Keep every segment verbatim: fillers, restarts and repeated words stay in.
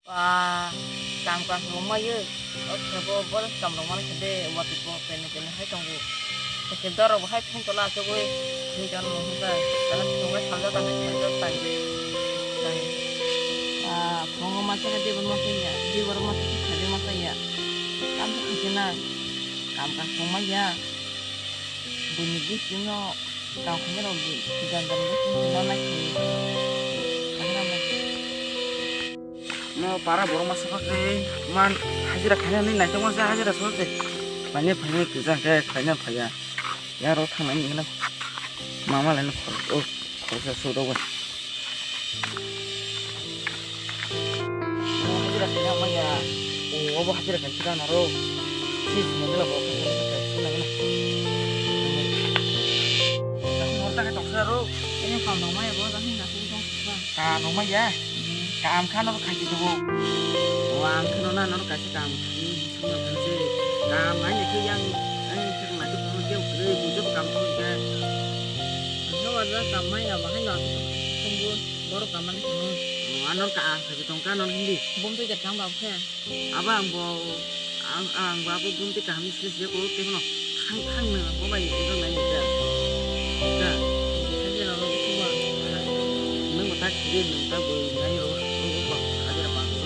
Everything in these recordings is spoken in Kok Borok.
Ba, kam kaam rwmai o, o khe bo, bo kam rwmani khe de, watwi bo pene pene hai tongo. Khe dorok bo hai thung tola achugwi, thung tola nung khe, tala thung bai salja tani, salja tani. Ah, phungo masa khe dibor masa ya, dibor masa khe khaidi masa ya. Kam khe khaidi na, kam kaam rwmai ya. Buini bisingno, kam khainai rok, jandar bisingno nai khe. No para borok masa khe man hajira khainani naitokma se hajira sokhe. Paine phaine kisa khe khaina phaiya. Yaro thangnani hino. Mama laino khorok o khoroksa sodok bai. Hajira khaina manya. O obo hajira khaina sida naro. Sis mangla bo khaina sida naro. Nang horta khe toksa ro. Ini kam nang maya bo dah nang sida. Ka nang maya. Kam kha no khai di bo. Wang khano na no kaisa kam. Summa khanse kam ai ne khe yang ai ne khe nai to phone khe khwlwi bujo kam thong khe. Ang khe wajak kam mai ya bahai no ang thumbu borok kam ani khano. Ano ka ang khaji tong ka non hindi. Bom twi jak thang ba khe. Aba ang bo ang ang ba bo bom twi kaham sle sle ko te no thang thang no bo bai ito nai ni ka. Ka. Khaji no no thumba. Nang ta khide nang ta bo nai ro ro ba. Ada ba ko.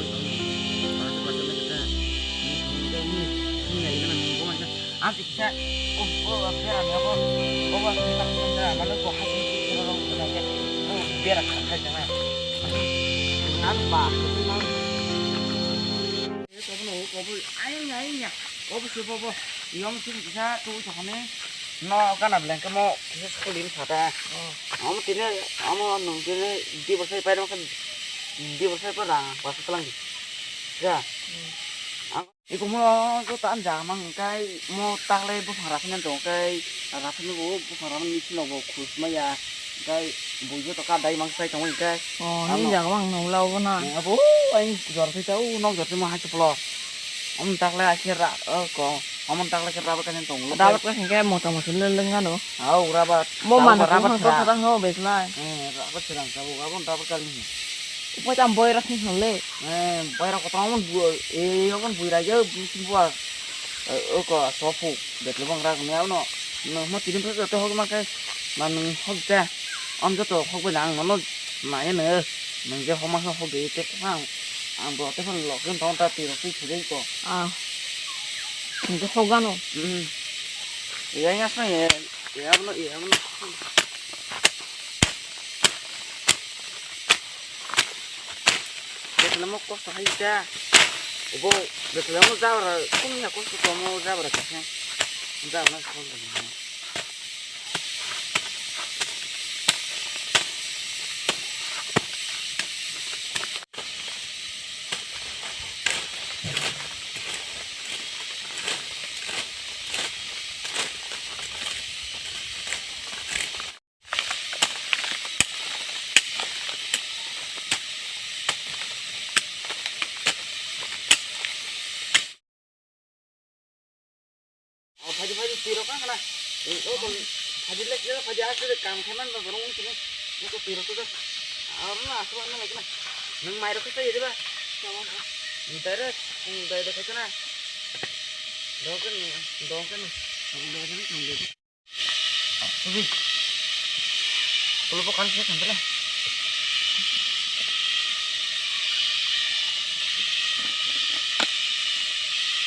Ang kisa, o, o, o, pera ni abo, o, o, pera ni abo, mane ko hati ni pera rong kena ke, o, pera kha khai jana. Nan ba, nan. E, ko bono, ko bo, ai, ai, ya. O, bo, bo, bo. Yom sin kisa, tu, tu, hane. No, kana blanket mo, kisa school in sata. Oh. Amo tine, amo nung tine, di bosai pai dong kan, di bosai pa rang, pas pelang di. Ya. Hmm. Ang Iko mo joto ani jaga mang hwnkhe mo taklai buphang raphani tong khe raphani bo buphang raphani bisingo bo khus maya hwnkhe bo joto ka dai mang sai tongwi hwnkhe. Oh, amo nini jaga mang nung lao bo na. Abo ai jor phai ta u nok jor phai ma hai chuplo. Om taklai akhe ra ko om taklai khe rabat kani tong lo. Rabat ka hwnkhe mota mota le leng ano. Au rabat. Mo man rabat ko thara ho beslai. Eh rabat serang tabuk abo rabat kani. Upai tam boi rakhni hole. Eh, baira kotong mon bu, eh, mon bui raja, bu sin bua. Eh, oko, sofu, betle bang rak ne, ano. No, mo tirim pe te hok ma kai, ma nung hok ja. Am joto hok bai lang, no, no, na ye ne. Nung je homa hok de te kang. Ang bo te phan lok ken ton ta tiro si chire ko. Ah. Nung je hok gano. Hmm. Ya ya sa ye, ya no, ya no. Betlemo kosto hai ta. Obo betlemo jabra kung ya kosto tomo jabra khe. Jabra na khol. O phaidi phaidi twi rok ang na. O kon phaidi le kira phaidi asle kam khe man ba borong sini. Ni ko twi rok to. Ar na aswa na lagi na. Nang mai rok khe twi ba. Ni dai re, ni dai de khe na. Dong khe ni, dong khe ni. Dong khe ni. Ubi. Kalau bukan sih kan lah.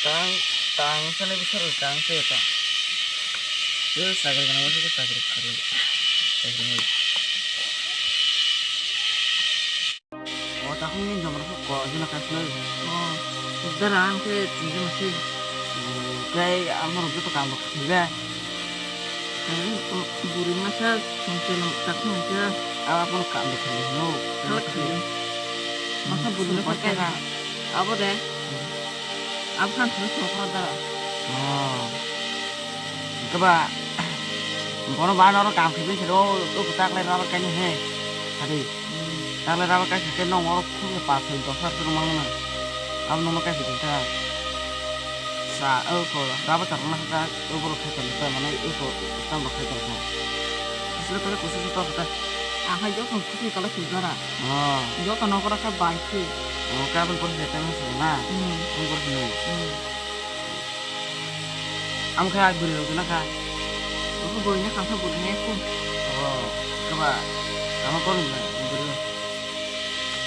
Tang, tang sana bisa tang saya tak. Yo sagri kana masuk sagri sagri. Sagri. O, takhuk ni jomra khe ko jona kaisnai. O, dara ang khe tini joma se. Tei amo rok joto kam rok khaijak. Ang, o, buri masa songcheno takhuk nai khe. Abo no kam rok khaijak no. Abo khaijak. Masa buri no khaijak. Abo de. Abo khan thani sokra dara. O. Keba, bono ba noro kam khaijak se ro, o taklai rara kaini he. Hadi. Taklai raba kaisa khe nong oro khum ya pas soi dos har kheno mangna. Abo nongno kaisa khe kha. Sa o ko raba charwkna kha o borok khai tongkha mane o ko tam rok khai tongkha. Kusura kore kusura kha ta. Ang hai joto kuching kala sujara. Oh. Joto nokora kha bai si. Oh, kabel por se tang sa na. Hmm. Ang por se. Hmm. Ang kha buri rok na kha. Aku buri na kha buri na ku. Oh, kaba. Ang ko na buri.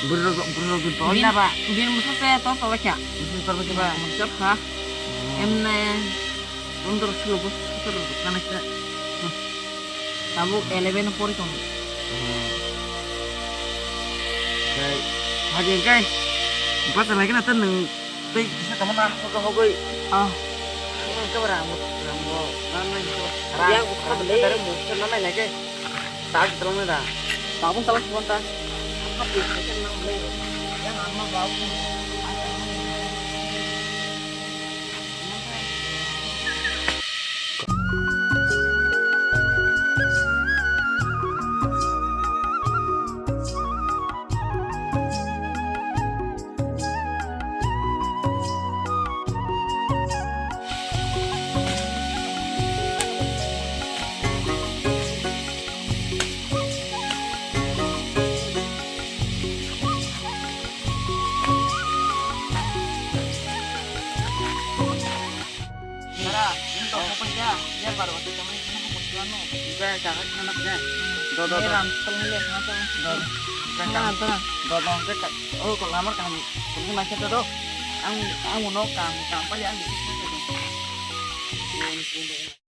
Buri rok buri rok buri na ba. Bin musa se to to kya. Musa to kya ba. Musa kha. Hmm. Em na. Pondro solo bosor kana kha. Tabuk eleven pori tong. Kai, hage kai. Basa lagi na tan nang tei kisa kamu na hoga hogoi. Ah. Ini ke berang, berang bo. Mana itu? Ya, buka beli. Dari musuh mana lagi? Tak terus dah. Tabung telah sebentar. Apa dia? Yang lama bau. Dara, ini toko apa ya? Dia baru waktu kami ini aku pulang no. Enggak, jangan kenapa ya. Do, do, do. Ram tolong lihat masa. Do. Nah, tenang. Do, do, do. Oh, kalau lamar kami. Kamu macam do. Ang, ang mau kam, kam apa ya?